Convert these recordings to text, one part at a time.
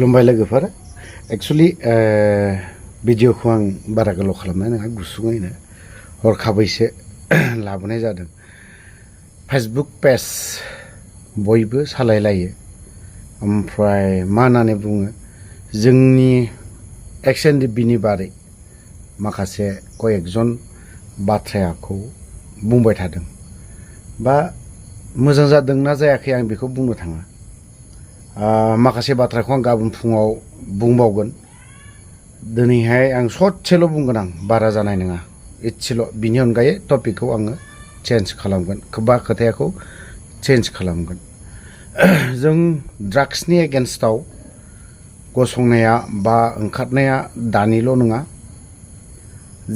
खुलुमबाय लोगोफोर एक्चुअली भिडिअखौ आं बारा गोलाव खालामनाय नङा गुसुङैनो हरखाबैसो लाबोनाय जादों फेसबुक पेज बयबो सालायलायो ओमफ्राय मा होननानै बुङो जोंनि एक्सएनडिबिनि बारै माखासे कयेकजन बाथ्राखौ बुंबाय थादों बा मोजां जादों ना जायाखै आं बेखौ बुंनो थाङा माखासे बाथ्राखौ आं गाबोन फुङाव बुंबावगोन दिनैहाय आं ससेल' बुंगोन आं बारा जानाय नङा इसेल' बिनि अनगायै टपिकखौ आङो चेन्ज खालामगोन बा खोथाखौ चेन्ज खालामगोन जों ड्राग्सनि एगेन्स्टआव गसंनाया बा ओंखारनाया दानिल' नङा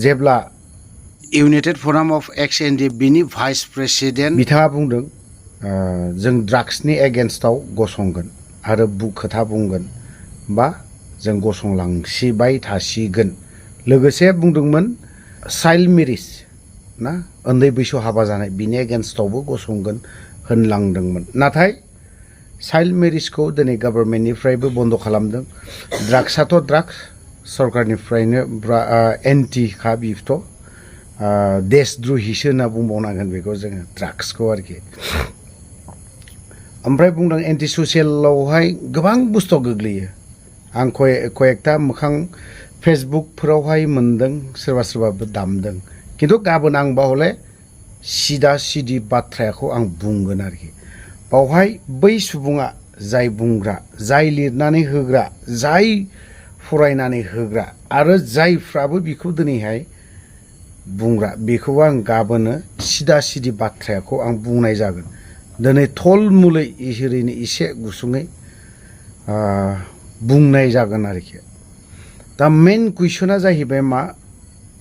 जेब्ला इउनाइटेड फराम अफ एक्सएनडिबिनि भाइस प्रेसिडेन्ट बिथाङा बुंदों जों ड्राग्सनि एगेन्स्टआव गसंगोन आरो खोथा बुंगोन बा जों गसंलांसिबाय थासिगोन लोगोसे बुंदोंमोन चाइल्ड मेरिज ना उन्दै बैसोआव हाबा जानाय बिनि एगेन्स्टआवबो गसंगोन होनलांदोंमोन नाथाय चाइल्ड मेरिजखौ दिनै गभर्नमेन्टनिफ्रायबो बन्द खालामदों ड्राग्सआथ' ड्राग्स सरकारनिफ्रायनो एन्टिखा बिथ' देशद्रहिसो होनना बुंबावनांगोन बेखौ जोङो ड्राग्सखौ आरोखि ओमफ्राय बुंदों एन्टि ससियेलावहाय गोबां बुस्थु गोग्लैयो आं कयेकथा मोखां फेसबुकफोरावहाय मोनदों सोरबा सोरबाबो दामदों खिन्थु गाबोन आं बावले सिदा सिदि बाथ्राखौ आं बुंगोन आरोखि बावहाय बै सुबुङा जाय बुंग्रा जाय लिरनानै होग्रा जाय फरायनानै होग्रा आरो जायफ्राबो बेखौ दिनैहाय बुंग्रा बेखौ आं गाबोनो सिदा सिदि बाथ्राखौ आं बुंनाय जागोन दिनै थल मुलै ओरैनो एसे गुसुङै बुंनाय जागोन आरोखि दा मेन कुइसना जाहैबाय मा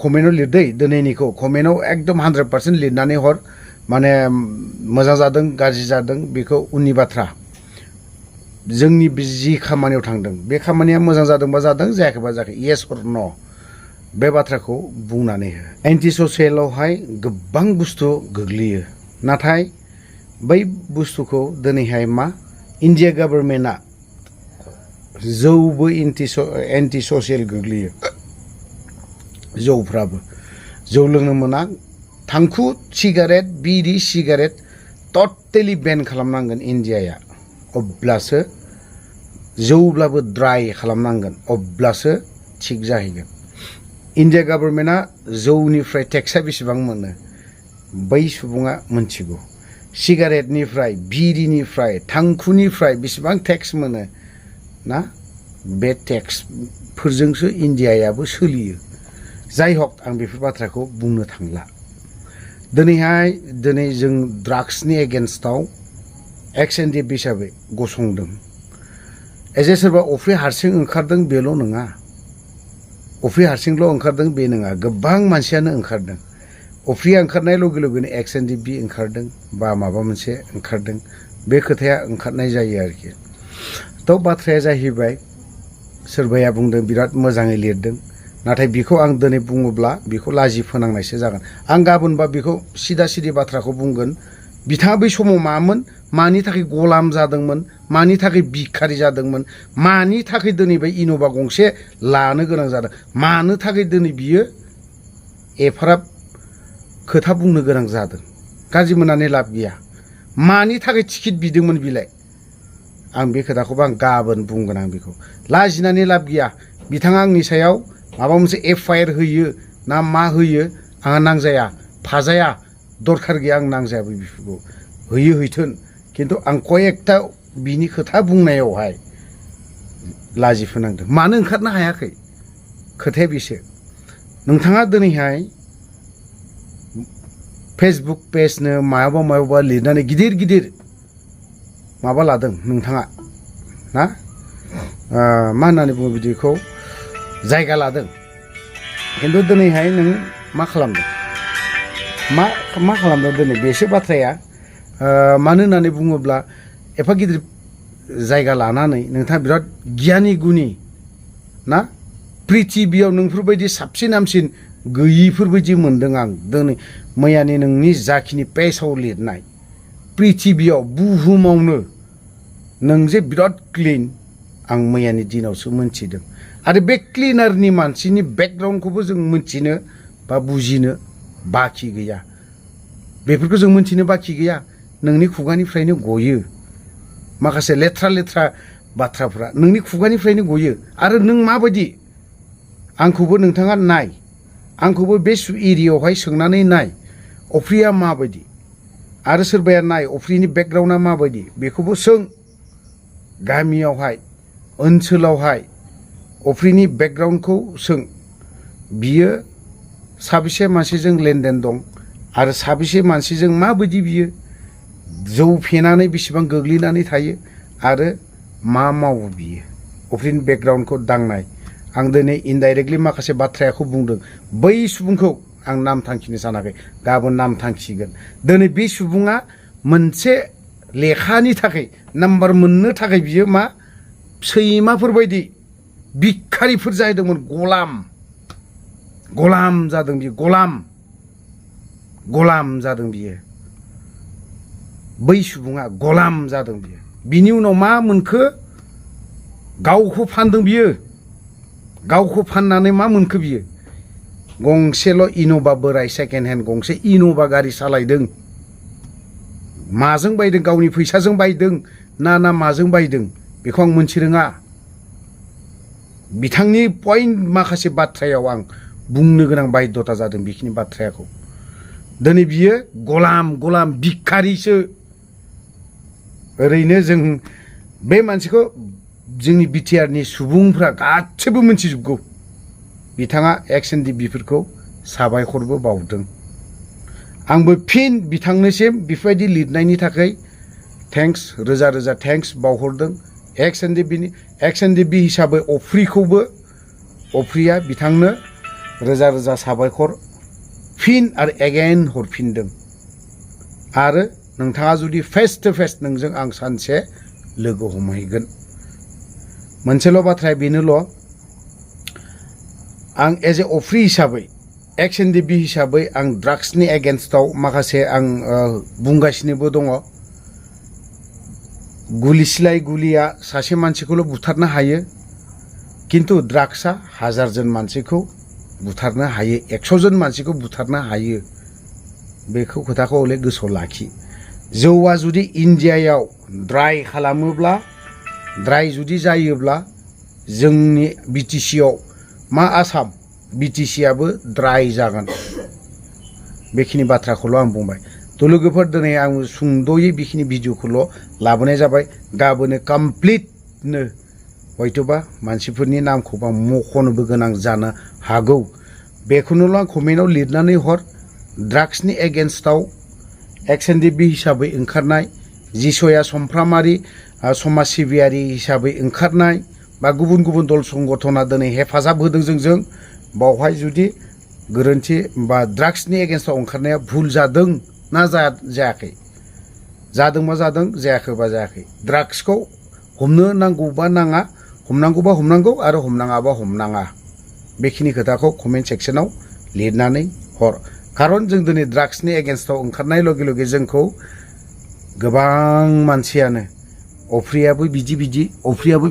कमेन्टआव लिरदै दिनैनिखौ कमेन्टआव एकदम 100% लिरनानै हर माने मोजां जादों गाज्रि जादों बेखौ उननि बाथ्रा जोंनि जि खामानियाव थांदों बे खामानिया मोजां जादोंबा जादों जायाखैबा जायाखै येस अर न' बे बाथ्राखौ बुंनानै हो एन्टि ससियेलावहाय गोबां बुस्थु गोग्लैयो नाथाय बै बुस्थुखौ दिनैहाय मा इन्डिया गभर्नमेन्टआ जौबो एन्टि ससियेल गोग्लैयो जौफ्राबो जौ लोंनो मोना थांखु सिगारेट बिरि सिगारेट टटेलि बेन खालामनांगोन इन्डियाया अब्लासो जौब्लाबो ड्राइ खालामनांगोन अब्लासो थिग जाहैगोन इन्डिया गभर्नमेन्टआ जौनिफ्राय टेक्सआ बेसेबां मोनो बै सुबुङा मोनथिगौ सिगारेटनिफ्राय बिरिनिफ्राय थांखुनिफ्राय बेसेबां टेक्स मोनो ना बे टेक्सफोरजोंसो इन्डियायाबो सोलियो जाय हक आं बेफोर बाथ्राखौ बुंनो थांला दिनै जों ड्राग्सनि एगेन्स्टआव एक्सएनडिबि हिसाबै गसंदों एजे सोरबा अफ्रि हारसिं ओंखारदों बेल' नङा अफ्रि हारसिंल' ओंखारदों बे नङा गोबां मानसियानो ओंखारदों अफ्रिया ओंखारनाय लगे लगेनो एक्सएनडिबि ओंखारदों बा माबा मोनसे ओंखारदों बे खोथाया ओंखारनाय जायो आरोखि थ' बाथ्राया जाहैबाय सोरबाया बुंदों बिराद मोजाङै लिरदों नाथाय बेखौ आं दिनै बुङोब्ला बेखौ लाजि फोनांनायसो जागोन आं गाबोनबा बेखौ सिदा सिदि बाथ्राखौ बुंगोन बिथाङा बै समाव मामोन मानि थाखाय गलाम जादोंमोन मानि थाखाय भिखारि जादोंमोन मानि थाखाय दिनै बे इन'भा गंसे लानो गोनां जादों मानो थाखाय दिनै बियो एफाराब खोथा बुंनो गोनां जादों गाज्रि मोननानै लाब गैया मानि थाखाय टिकेट बिदोंमोन बिलाय आं बे खोथाखौबो आं गाबोन बुंगोन आं बेखौ लाजिनानै लाब गैया बिथाङा आंनि सायाव माबा मोनसे एफआइआर होयो ना मा होयो आंहा नांजाया फाजाया दरखार गैया आं नांजायाबो बेफोरखौ होयो हैथोन खिन्थु आं कयेकथा बिनि खोथा बुंनायावहाय लाजि फोनांदों मानो ओंखारनो हायाखै खोथाया बेसो नोंथाङा दिनैहाय फेसबुक पेजनो मायावबा लिरनानै गिदिर गिदिर माबा लादों नोंथाङा ना मा होननानै बुङो बिदिखौ जायगा लादों खिन्थु दिनैहाय नों मा खालामदों मा खालामदों दिनै बेसो बाथ्राया मानो होननानै बुङोब्ला एफा गिदिर जायगा लानानै नोंथाङा बिराद गियानि गुनि ना प्रिथिबियाव नोंफोरबायदि साबसिन हामसिन गैयिफोरबायदि मोनदों आं दिनै मैयानि नोंनि जाखिनि पेजआव लिरनाय प्रिथिबियाव बुहुमावनो नों जे बिराद क्लिन आं मैयानि दिनावसो मोनथिदों आरो बे क्लिनारनि मानसिनि बेकग्राउन्डखौबो जों मोनथिनो बा बुजिनो बाखि गैया बेफोरखौ जों मोनथिनो बाखि गैया नोंनि खुगानिफ्रायनो गयो माखासे लेथ्रा लेथ्रा बाथ्राफ्रा नोंनि खुगानिफ्रायनो गयो आरो नों माबायदि आंखौबो नोंथाङा नाय आंखौबो बे एरियायावहाय सोंनानै नाय अफ्रिया माबायदि आरो सोरबाया नाय अफ्रिनि बेकग्राउन्डआ माबायदि बेखौबो सों गामियावहाय ओनसोलावहाय अफ्रिनि बेकग्राउन्डखौ सों बियो साबेसे मानसिजों लेनदेन दं आरो साबेसे मानसिजों माबायदि बियो जौ फेनानै बेसेबां गोग्लैनानै थायो आरो मा मावो बियो अफ्रिनि बेकग्राउन्डखौ दांनाय आं दिनै इनडाइरेक्टलि माखासे बाथ्राखौ बुंदों बै सुबुंखौ आं नाम थांखिनो सानाखै गाबोन नाम थांखिगोन दिनै बे सुबुङा मोनसे लेखानि थाखाय नाम्बार मोननो थाखाय बियो मा सैमाफोरबायदि भिखारिफोर जाहैदोंमोन गलाम जादों बियो गलाम जादों बियो बै सुबुङा गलाम जादों बियो बिनि उनाव मा मोनखो गावखौ फानदों बियो गावखौ फाननानै मा मोनखो बियो गंसेल' इन'भा बोराय सेकेन्ड हेन्ड गंसे इन'भा गारि सालायदों माजों बायदों गावनि फैसाजों बायदों ना माजों बायदों बेखौ आं मोनथि रोङा बिथांनि पइन्ट माखासे बाथ्रायाव आं बुंनो गोनां बाध्यता जादों बेखिनि बाथ्राखौ दिनै बियो गलाम भिखारिसो ओरैनो जों बे मानसिखौ जोंनि बिटिआरनि सुबुंफ्रा गासैबो मोनथिजोबगौ बिथाङा एक्स-एन-डि-बिफोरखौ साबायखरबो बावदों आंबो फिन बिथांनिसिम बेफोरबायदि लिरनायनि थाखाय थेंक्स रोजा रोजा थेंक्स बावहरदों एक्स-एन-डि-बि हिसाबै अफ्रिया बिथांनो रोजा रोजा साबायखर फिन आरो एगेन हरफिनदों आरो नोंथाङा जुदि फेस टु फेस नोंजों आं सानसे लोगो हमहैगोन मोनसेल' बाथ्राया बेनोल' आं एज ए अफ्रि हिसाबै एक्स-एन-डि-बि हिसाबै आं ड्राग्सनि एगेन्स्टआव माखासे आं बुंगासिनोबो दङ गुलि सिलाय गुलिया सासे मानसिखौल' बुथारनो हायो किन्तु ड्राग्सआ हाजारजन मानसिखौ बुथारनो हायो 100 जन मानसिखौ बुथारनो हायो बेखौ खोथाखौ हले गोसोआव लाखि जौआ जुदि इन्डियायाव ड्राइ खालामोब्ला ड्राइ जुदि जायोब्ला जोंनि बिटिसिआव मा आसाम बिटिसिआबो ड्राइ जागोन बेखिनि बाथ्राखौल' आं बुंबाय थ' लोगोफोर दिनै आं सुंद'यै बेखिनि भिडिअखौल' लाबोनाय जाबाय गाबोनो कमप्लिटनो हयथ'बा मानसिफोरनि नामखौबा मख'नोबो गोनां जानो हागौ बेखौनोल' आं कमेन्टआव लिरनानै हर ड्राग्सनि एगेन्स्टआव एक्स-एन-डि-बि हिसाबै ओंखारनाय जिसया समफ्रामारि समाज सिबियारि हिसाबै ओंखारनाय बा गुबुन गुबुन दल संगठना दिनै हेफाजाब होदों जोंजों बावहाय जुदि गोरोन्थि बा ड्राग्सनि एगेन्स्टआव ओंखारनाया भुल जादों ना जायाखै जादोंबा जादों जायाखैबा जायाखै ड्राग्सखौ हमनो नांगौबा नाङा हमनांगौबा हमनांगौ आरो हमनाङाबा हमनाङा बेखिनि खोथाखौ कमेन्ट सेक्सनाव लिरनानै हर खारन जों दिनै ड्राग्सनि एगेन्स्टआव ओंखारनाय लगे लगे जोंखौ गोबां मानसियानो अफ्रियाबो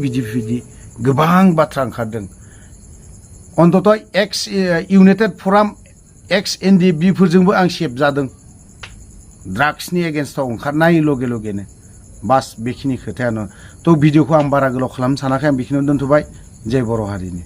बिदि गोबां बाथ्रा ओंखारदों अन्तत एक्स इउनाइटेड फराम एक्स-एन-डि-बिफोरजोंबो आं सेभ जादों ड्राग्सनि एगेन्स्टआव ओंखारनाय लगे लगेनो बास बेखिनि खोथायानो थ' भिडिअखौ आं बारा गोलाव खालामनो सानाखै आं बेखिनियावनो दोनथ'बाय जय बर' हारिनि